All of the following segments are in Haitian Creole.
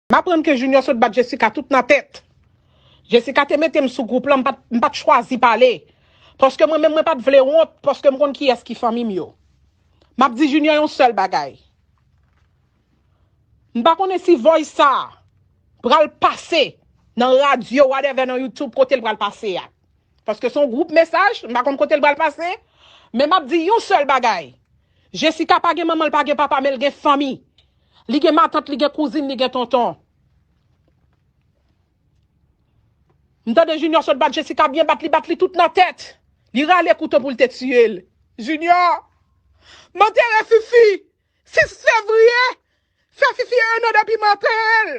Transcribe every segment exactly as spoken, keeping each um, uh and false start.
M aprann ke Junior sot bat Jessica tout nan tèt. Jessica te mete m sou gwoup lan, m pa t, m pa t chwazi pale. Paske mwen menm, mwen pa t vle wont, paske m konn kiyès ki fanmi m yo. M ap di Junior yon sèl bagay. M pa konnen si voice sa pral pase nan radyo, whatever, nan YouTube, kote l pral pase a. Paske se yon gwoup mesaj, m pa konn kote l pral pase. Men m ap di yon sèl bagay. Jessica pa gen manman, l pa gen papa, men l gen fanmi. Li gen matant, li gen kouzin, li gen tonton. M tande Junior sot bat Jessica byen, bat li, bat li tout nan tèt. Li rale kouto pou l te tiye l. Junior, m antere Fifi sis fevriye. Fè Fifi en an depi m antere l.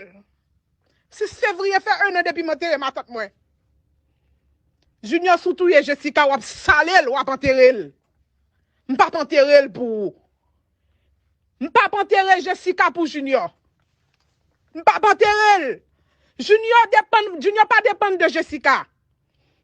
Sis fevriye fè en an depi m antere matant mwen. Junior, si w touye Jessica, w ap sale l, w ap antere l. M p ap antere l pou ou. M p ap antere Jessica pou Junior. M p ap antere l. Junior depann, Junior pa depann de Jessica.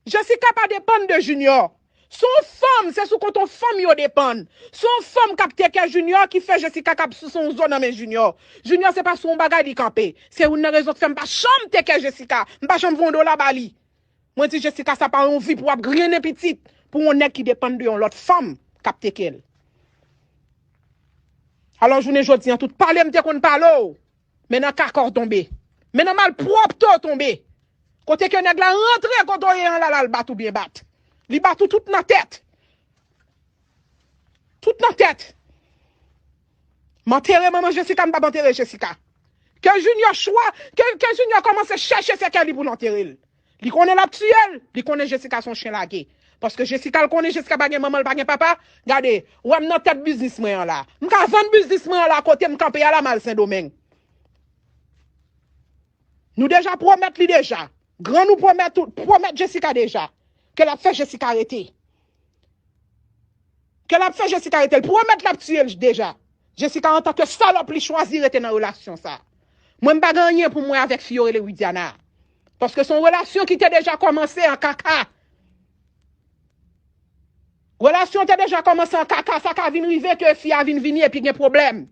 Jessica pa depann de Junior. Se yon fanm, se sou kont yon fanm yo depann. Se yon fanm k ap teke Junior ki fè Jessica k ap souse yon zo nan men Junior. Junior se pa sou yon bagay li kanpe. Se youn nan rezon k fè m pa janm teke Jessica. M pa janm voye yon dola ba li. Mwen di Jessica sa pa yon vi pou w ap griyen pitit pou yon nèg ki depann de yon lòt fanm k ap teke l. Alò jounen jodi a, tout pale m te konn pale w, men nan kaka w tonbe. Men nan malpwòpte w tonbe. Kote ke nèg la rantre kote w ye an la, l al bat ou byen bat. Li bat ou tout nan tèt. Tout nan tèt. M antere manman Jessica, m p ap antere Jessica. Ke Junior chwa, ke, ke Junior kòmanse chèche sèkèy li pou l antere l. Li konnen l ap tiye l, li konnen Jessica se yon chen lage. Paske Jessica, l konnen Jessica pa gen manman, l pa gen papa. Gade, w wè m nan tèt biznis mwen an la. M ka vann biznis mwen an la, kote m kanpe a la, m al Sendomeng. Nou deja pwomèt li deja. Grann ou pwomèt ou, pwomèt Jessica deja. Ke l ap fè Jessica rete. Ke l ap fè Jessica rete. L pwomèt l ap tiye l deja. Jessica, antanke salòp, li chwazi rete nan relasyon sa. Mwen, m pa gen anyen pou mwen avèk fi yo rele Widiana. Paske se yon relasyon ki te deja kòmanse an kaka. Relasyon te deja kòmanse an kaka, sa ka vin rive ke fi a vin vini epi gen pwoblèm.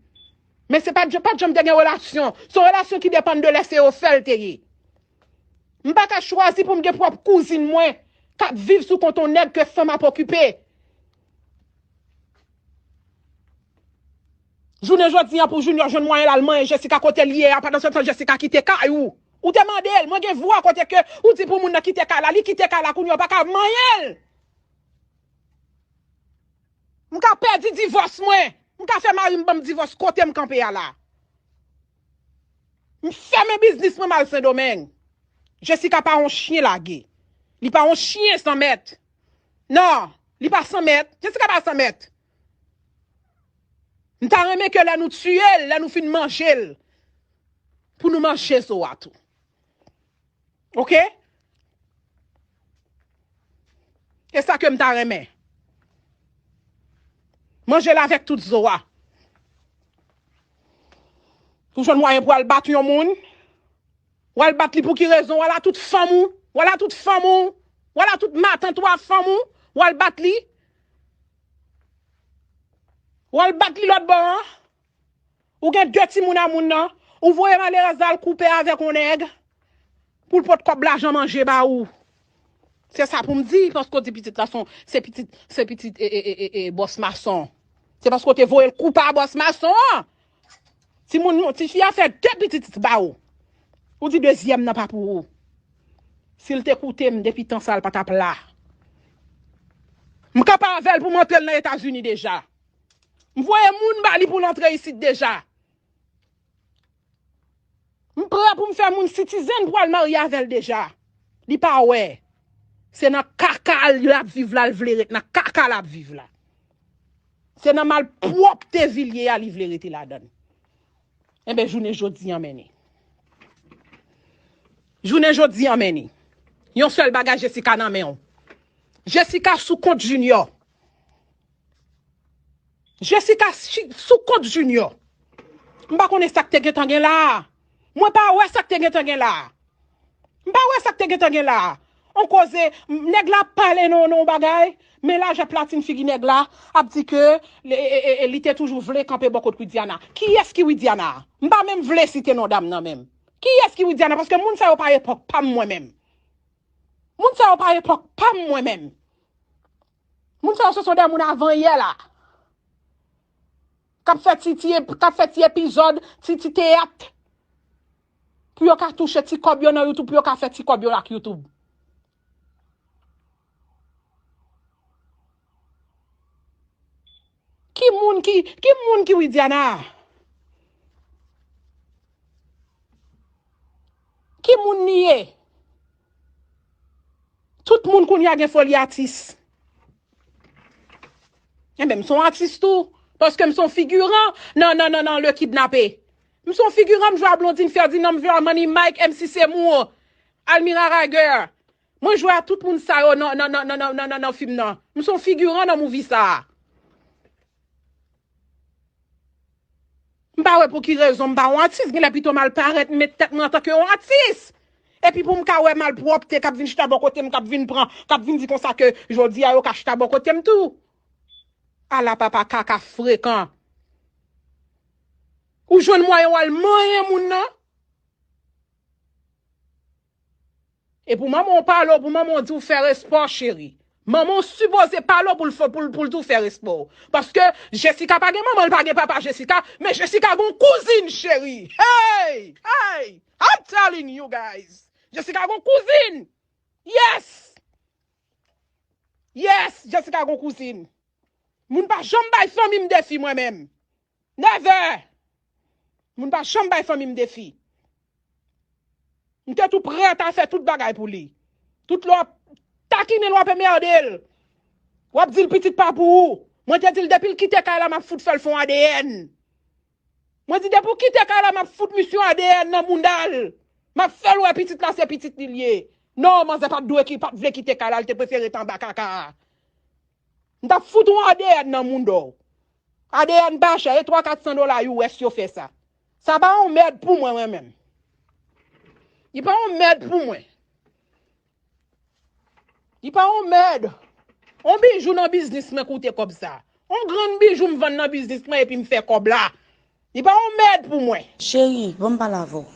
Men se pa, pa t janm te gen relasyon. Se yon relasyon ki depann de lè se yo fè l te ye. M pa ka chwazi pou m gen pwòp kouzin mwen k ap viv sou kont yon nèg ke fanm ap okipe. Jounen jodi a pou Junior jwenn mwayen l al manyen Jessica kote l ye a, pandan se tan Jessica kite kay ou. Ou te mande l, mwen gen vwa kote ke ou di pou moun nan kite kay la, li kite kay la, kounye a w pa ka manyen l. M ka pèdi divòs mwen. M ka fè mari m ban m divòs kote m kanpe a la. M fèmen biznis mwen, m al Sendomeng. Jessica pa yon chen lage. Li pa yon chen san mèt. Non, li pa san mèt. Jessica pa san mèt. M ta renmen ke lè nou tiye l, lè nou fin manje l, pou nou manje zo a tou. Oke? E sa ke m ta renmen. Manje l avèk tout zo a. Ou jwenn mwayen pou al bat yon moun, w al bat li pou ki rezon? W al a tout fanm ou, w al a tout fanm ou, w al a tout matant ou a fanm ou, w al bat li. W al bat li lòt bò an. Ou gen de timoun a moun nan, ou voye malerèz la al koupe avèk yon nèg pou l pot kòb lajan manje ba ou. Se sa pou m di, paske w di pitit la se yon, se pitit, se pitit e, e, e, e, e, bòs mason. Se paske w te voye l koupe a bòs mason an. Timoun, tifi a fè de pitit ba ou. Ou di dezyèm nan pa pou ou. Si l te koute m depi tan sa a, l pa t ap la. M kanpe avè l pou m antre l nan Etazini deja. M voye moun ba li pou l antre isit deja. M prè pou m fè moun citizen pou al marye avè l deja. Li pa wè. Se nan kaka l ap viv la, l vle ret nan kaka l ap viv la. Se nan malpwòpte vil ye a, li vle rete ladan l. Enben, jounen jodi a, men ni. Jounen jodi a, men ni. Yon sèl bagay, Jessica nan men w. Jessica sou kont Junior. Jessica chi-, sou kont Junior. M pa konnen sa k te gentan gen la a. Mwen pa wè sa k te gentan gen la a. M pa wè sa k te gentan gen la a. On koze, m-, nèg la ap pale nan, nan yon bagay, men la Jacques Platine figi nèg la ap di ke li, e, e, e, li te toujou vle kanpe bò kot Widiana. Kiyès ki Widiana a? M pa menm vle site non dam nan menm. Kiyès ki Widiana? Paske moun sa yo pa epòk pa m mwen menm. Moun sa yo pa epòk pa m mwen menm. Moun sa yo se son de moun avan yè la. K ap fè ti, ti, k ap fè ti epizòd, ti, ti teyat. Pou yo ka touche ti kòb yo nan YouTube, pou yo ka fè ti kòb yo ak YouTube. Ki moun ki, ki moun ki Widiana? Ki moun li ye? Tout moun kounye a gen foli atis. Enben, m se yon atis tou. Paske m se yon figiran nan, nan, nan, nan Le Kidnappé. M se yon figiran, m jwe a Blondine Ferdinand, m jwe a Manny Mike, M C Seymour, Almira Rager. Mwen jwe a tout moun sa yo nan, nan, nan, nan, nan, nan, nan, nan fim nan. M se yon figiran nan movie sa a. M pa wè pou ki rezon m pa yon atis. Genlè pito m al parèt, m met tèt mwen antanke yon atis. Epi pou m ka wè malpwòpte k ap vin chita bò kote m, k ap vin pran, k ap vin di konsa ke jodi a yo ka chita bò kote m tou. Ala papa kaka frekan. Ou jwenn mwayen w al manyen moun nan? E pou manman w pale w, pou manman w di w fè respè w, cheri. Manman w sipoze pale w pou l fè, pou l, pou l di w fè respè w. Paske Jessica pa gen manman, l pa gen papa Jessica, men Jessica gon kouzin, cheri. Hey! Hey! I'm telling you guys. Jessica gon kouzin. Yes! Yes, Jessica gon kouzin. Moun pa janm bay fanmi m defi mwen menm. Never! Moun pa janm bay fanmi m defi. M te tou prèt a fè tout bagay pou li. Tout lè w ap takine l, w ap enmède l. W ap di l pitit pa pou ou. Mwen te di l depi l kite kay la, m ap fout fè l fè yon A D N. Mwen di depi w kite kay la, m ap fout misye yon A D N nan bounda l. M ap fè l wè pitit la se pitit li l ye. Non, manzè pa t dwe ki, pa t vle kite kay la, l te prefere t anba kaka a. M t ap fout yon A D N nan bounda w. A D N pa chè, e twa kat san dola U S yo fè sa. Sa pa yon mèd pou mwen, mwen menm. Li pa yon mèd pou mwen. Li pa yon mèd. On bijou nan biznis mwen koute kòb sa. On grenn bijou m vann nan biznis mwen epi m fè kòb la. Li pa yon mèd pou mwen. Cheri, ban m pale avè w.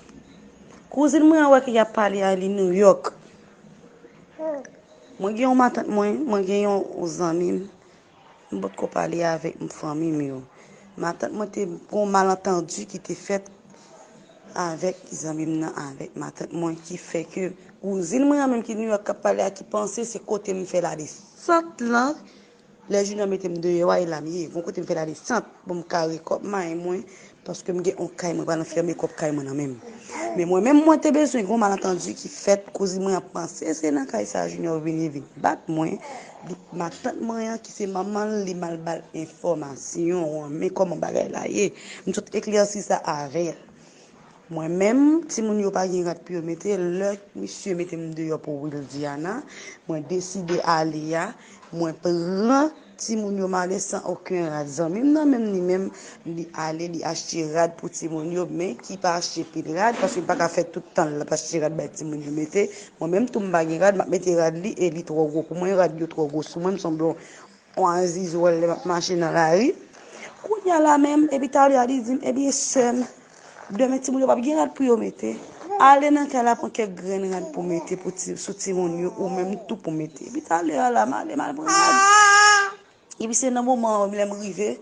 Kouzin mwen an wè ke y ap pale a li New York. Mwen gen yon matant mwen, mwen gen yon, yon zanmi m. M potko pale avèk m fanmi m yo. Matant mwen te gon malantandi ki te fèt avèk zanmi m nan, avèk matant mwen, ki fè ke kouzin mwen an menm ki New York k ap pale a, ki panse se kote m fè ladesant lan, lè Junior mete m deyò a, e la m ye. Gon kote m fè ladesant pou m kare kòb may mwen, paske m gen yon kay, mwen pral anfème kòb kay mwen nan men m. Men mwen menm, mwen te bezwen gon malantandi ki fèt, kouzin mwen an panse se nan kay sa Junior vini vin bat mwen. Li, matant mwen an, ki se manman l, li mal ba l enfòmasyon an, men kòman bagay la ye. M sot eklèsi sa avè l. Mwen menm, timoun yo pa gen rad pou yo mete. Lè misye mete m deyò pou Wildiana, mwen deside ale a, mwen pran timoun yo, m ale san okenn rad. Zanmi m nan menm, li menm, li ale, li achte rad pou timoun yo, men ki pa achte pil rad, paske li pa ka fè tout tan l ap achte rad bay timoun yo mete. Mwen menm tou, m pa gen rad, m ap mete rad li, e li twò gwo pou mwen, rad yo twò gwo sou mwen, m sanble yon, yon azizwèl lè m ap mache nan lari. Kounye a la menm, epi talè a li di m, ebyen sè m, demen timoun yo p ap gen rad pou yo mete. Ale nan kay la pran kèk grenn rad pou mete pou ti, sou timoun yo, ou menm tou pou mete. Epi talè a la, m ale, m al pran rad. Epi se nan moman an, lè m rive,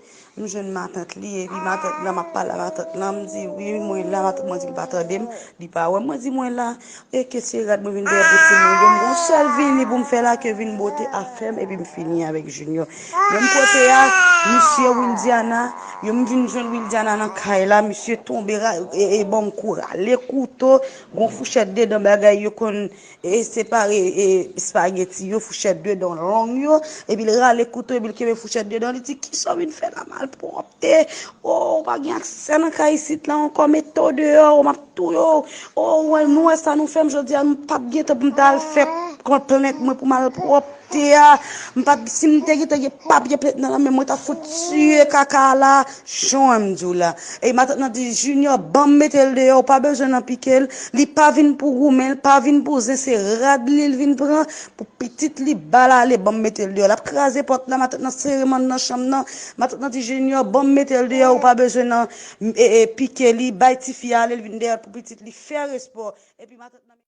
m jwenn matant li, epi matant lan, m ap pale a matant lan, m di, wi, mwen la, matant mwen di l pa tande m, li pa wè m, mwen di, mwen la, e ke se rad mwen vin dèyè pou timoun yo, m gon sèl vini pou m fè la, ke vin bote afè m, epi m fini avèk Junior. Menm kote a, misye Wildiana, yo m vin jwenn Wildiana nan kay la, misye tonbe, ra-, e, e, ban m kou, rale kouto, gon fouchèt dedan bagay yo konn e separe, e, espageti yo, fouchèt dedan long yo, epi l rale kouto, epi l kenbe fouchèt dedan, li di, kisa w vin fè la, malpwòpte? O, ou pa gen aksè nan kay isit la ankò, mete w deyò, o, m ap touye w. O, ou wè, nou wè sa nou fè m jodi a, m p ap gen tan pou m ta al fè kont plent mwen pou malpwòpte. te a, m pa t, si m te gentan gen papye plent nan men mwen, ta fout tiye kaka a la, jan m di w la. E matant nan di, Junior, ban m mete l deyò, ou pa bezwen nan pike l. Li pa vin pou goumen, li pa vin pou zen, se rad li l vin pran pou pitit li ba l ale, ban m mete l deyò. L ap kraze pòt la, matant nan sere m anndan chanm nan. Matant nan di, Junior, ban m mete l deyò, ou pa bezwen nan e, e, pike li, bay tifi a ale, l vin dèyè l pou pitit li, fè respè w. Epi matant nan